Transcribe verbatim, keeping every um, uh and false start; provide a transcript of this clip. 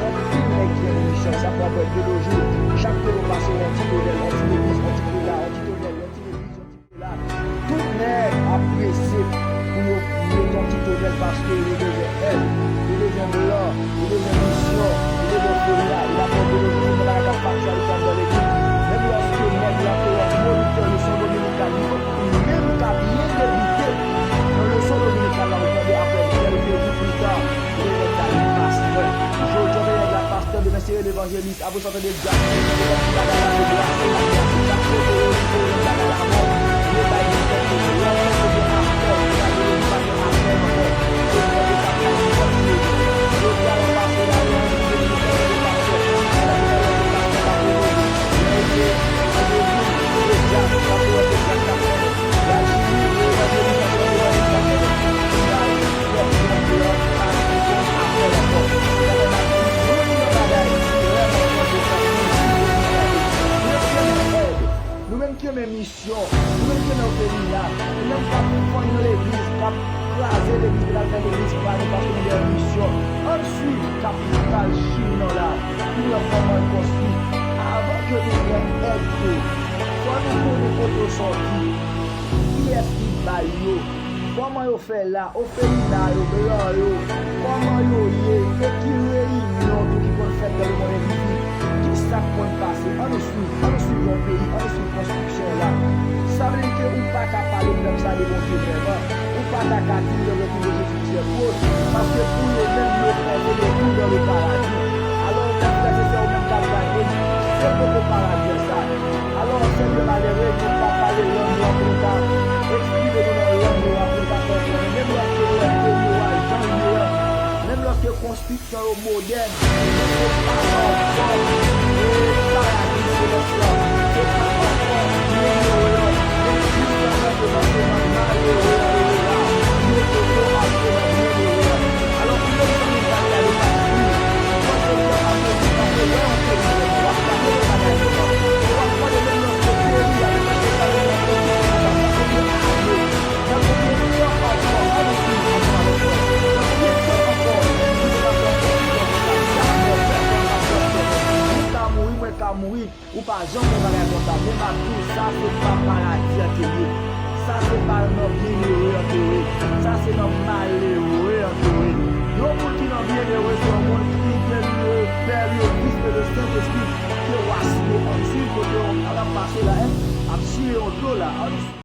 Anpil nèg ki gen misyon sa pran brèd de lo jou. Chak ke yo pase yon ti tonèl, yon ti legliz, yon ti prela, yon ti tonèl, yon ti legliz, yon ti prela. Tout nèg ap prese pou yo mete yon ti tonèl paske yo bezwen èd, yo bezwen blan, yo bezwen misyon, yo bezwen prela. Yo pa pran de lo jou, se bagay k ap faktyalite anndan legliz. Menm lòske nèg la te yon monitè leson dominikal, li poko menm ka byen debite nan leson dominikal la, ou tande apre kèlke jou pita, Ou te vin tande pastè. Jodi a, ou te vin la pastè, demen se levanjelis. Apre sa, ou tande djab. Bagay la, se glase, la glase. Chak kote yo rive, yo bagay la mò. Yo bay nenpòt kote. Lè ou tande pastè, ou te tande yo pa gen apèl ankò. Yo tande sa k pase nan sou yo. Jodi a, lè pastè la, yo rive, yo tande pastè. Lè ou te tande pastè, pa pwomote. Lè ou te tande yo, yo djab, sa pou wè se djab k ap fè. Nou menm ki renmen misyon, nou menm ki renmen ofelina, nou menm k ap fann nan legliz, k ap kraze legliz, k al fè legliz pa nou paske nou gen misyon. Ann swiv kapital Chin nan la pou nou wè kòman l konstwi. Avan ke nou pran èd yo, fò nou konnen kote yo sòti, kiyès ki bay yo, kòman yo fè la, ofelina yo, blan yo, kòman yo ye, e ki reyinyon tou ki konn fèt nan lemonn envizib. Kisa k konn pase? Ann nou swiv, ann nou swiv yon peyi, ann nou swiv konstriksyon la. Sa vle di ke ou pa ka pale pèp sa de Bondye vrèman. Ou pa ta ka di yo retouve Jezi ki se pwòch, paske pou yo menm, yo panse yo tou nan le paradi. Alò, frè e sè, ou menm k ap gade m, se kote paradi an sa? Alò, sèl yo malere, nou pa pale lang yo, apre nou ka eksprime nou nan lang yo, apre nou ka fè konnen. Menm lòske yo wè peyi yo a jan l ye a, menm lòske konstriksyon yo modèn, se pa ankò, e, paradi selès la, se pa ankò, e, e, e, e, jiskaprezan se nan malere a yo ye la, yo poko antre nan byenere a. Alò, pou yo sanble gade a yo pa swiv. Ou panse ke w ap rete, w ap rete yon peyi, w ap gade yon bagay konsa. E w ap gade menm lòske peyi a, menm lòske pale nan peyi a, sa fè konbyen ane, nan konbyen tan ankò, ann di ansanm avèk mwen, nan konbyen tan ankò, nou te ka fè yon konstriksyon konsa, jamè, pèsonn pa t ap fè. Ou ka mouri, mwen ka mouri, Ou pa janm wè bagay konsa. Men m ap di w, sa se pa paradi an ke ye. Sa se pa nan byenere an ke ye. Sa se nan malere an ke ye. Yon moun ki nan byenere se yon moun ki gen le Pè, le Fis e le Sentespri ke w asiye ann swiv kote w ap pase la, en, ap siye yon dlo la. Ann